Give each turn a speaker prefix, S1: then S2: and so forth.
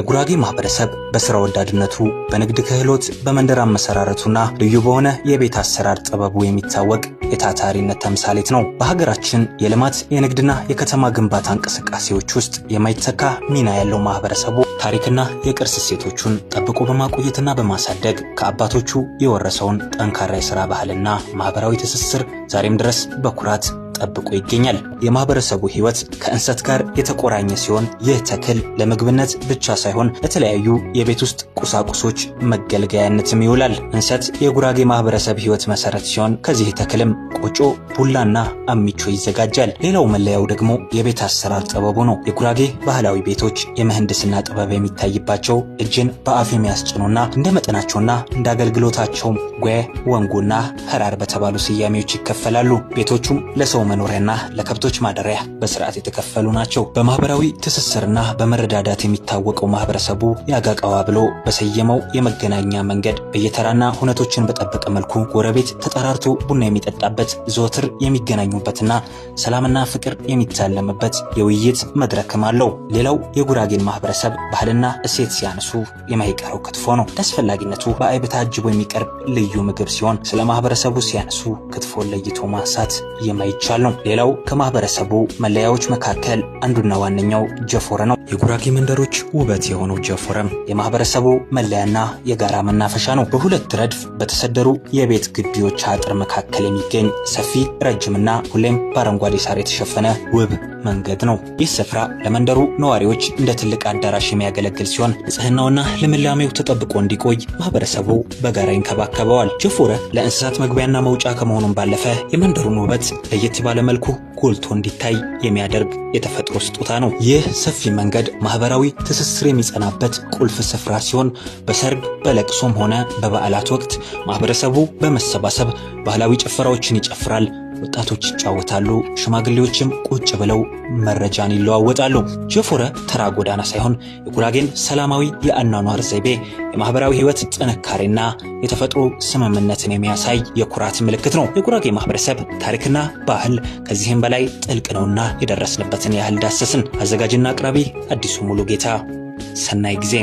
S1: የጉራጌ ማህበረሰብ በስራ ወዳድነቱ፣ በንግድ ክህሎት፣ በመንደር አመሰራረቱና ልዩ በሆነ የቤት አሰራር ጥበቡ የሚታወቅ የታታሪነት ተምሳሌት ነው። በሀገራችን የልማት፣ የንግድና የከተማ ግንባታ እንቅስቃሴዎች ውስጥ የማይተካ ሚና ያለው ማህበረሰቡ ታሪክና የቅርስ እሴቶቹን ጠብቆ በማቆየትና በማሳደግ ከአባቶቹ የወረሰውን ጠንካራ የሥራ ባህልና ማህበራዊ ትስስር ዛሬም ድረስ በኩራት ጠብቆ ይገኛል። የማህበረሰቡ ሕይወት ከእንሰት ጋር የተቆራኘ ሲሆን ይህ ተክል ለምግብነት ብቻ ሳይሆን ለተለያዩ የቤት ውስጥ ቁሳቁሶች መገልገያነትም ይውላል። እንሰት የጉራጌ ማህበረሰብ ሕይወት መሰረት ሲሆን ከዚህ ተክልም ቆጮ፣ ቡላና አሚቾ ይዘጋጃል። ሌላው መለያው ደግሞ የቤት አሰራር ጥበቡ ነው። የጉራጌ ባህላዊ ቤቶች የምህንድስና ጥበብ የሚታይባቸው፣ እጅን በአፍ የሚያስጭኑና እንደ መጠናቸውና እንደ አገልግሎታቸውም ጉ፣ ወንጎና ሀራር በተባሉ ስያሜዎች ይከፈላሉ። ቤቶቹም ለሰው መኖሪያና ለከብቶች ማደሪያ በስርዓት የተከፈሉ ናቸው። በማህበራዊ ትስስርና በመረዳዳት የሚታወቀው ማህበረሰቡ ያጋቀዋ ብሎ በሰየመው የመገናኛ መንገድ በየተራና ሁነቶችን በጠበቀ መልኩ ጎረቤት ተጠራርቶ ቡና የሚጠጣበት፣ ዘወትር የሚገናኙበትና ሰላምና ፍቅር የሚታለምበት የውይይት መድረክም አለው። ሌላው የጉራጌን ማህበረሰብ ባህልና እሴት ሲያነሱ የማይቀረው ክትፎ ነው። አስፈላጊነቱ በአይብ ታጅቦ የሚቀርብ ልዩ ምግብ ሲሆን ስለ ማህበረሰቡ ሲያነሱ ክትፎን ለይቶ ማንሳት የማይቻል ነው። ሌላው ከማህበረሰቡ መለያዎች መካከል አንዱና ዋነኛው ጀፎረ ነው። የጉራጌ መንደሮች ውበት የሆነው ጀፎረም የማህበረሰቡ መለያና የጋራ መናፈሻ ነው። በሁለት ረድፍ በተሰደሩ የቤት ግቢዎች አጥር መካከል የሚገኝ ሰፊ፣ ረጅምና ሁሌም በአረንጓዴ ሳር የተሸፈነ ውብ መንገድ ነው። ይህ ስፍራ ለመንደሩ ነዋሪዎች እንደ ትልቅ አዳራሽ የሚያገለግል ሲሆን ንጽህናውና ልምላሜው ተጠብቆ እንዲቆይ ማህበረሰቡ በጋራ ይንከባከበዋል። ጀፎረ ለእንስሳት መግቢያና መውጫ ከመሆኑም ባለፈ የመንደሩን ውበት ለየት ባለ መልኩ ጎልቶ እንዲታይ የሚያደርግ የተፈጥሮ ስጦታ ነው። ይህ ሰፊ መንገድ ማህበራዊ ትስስር የሚጸናበት ቁልፍ ስፍራ ሲሆን በሰርግ፣ በለቅሶም ሆነ በበዓላት ወቅት ማህበረሰቡ በመሰባሰብ ባህላዊ ጭፈራዎችን ይጨፍራል። ወጣቶች ይጫወታሉ፣ ሽማግሌዎችም ቁጭ ብለው መረጃን ይለዋወጣሉ። ጀፎረ ተራ ጎዳና ሳይሆን የጉራጌን ሰላማዊ የአኗኗር ዘይቤ፣ የማህበራዊ ህይወት ጥንካሬና የተፈጥሮ ስምምነትን የሚያሳይ የኩራት ምልክት ነው። የጉራጌ ማህበረሰብ ታሪክና ባህል ከዚህም በላይ ጥልቅ ነውና የደረስንበትን ያህል ዳሰስን። አዘጋጅና አቅራቢ አዲሱ ሙሉ ጌታ። ሰናይ ጊዜ።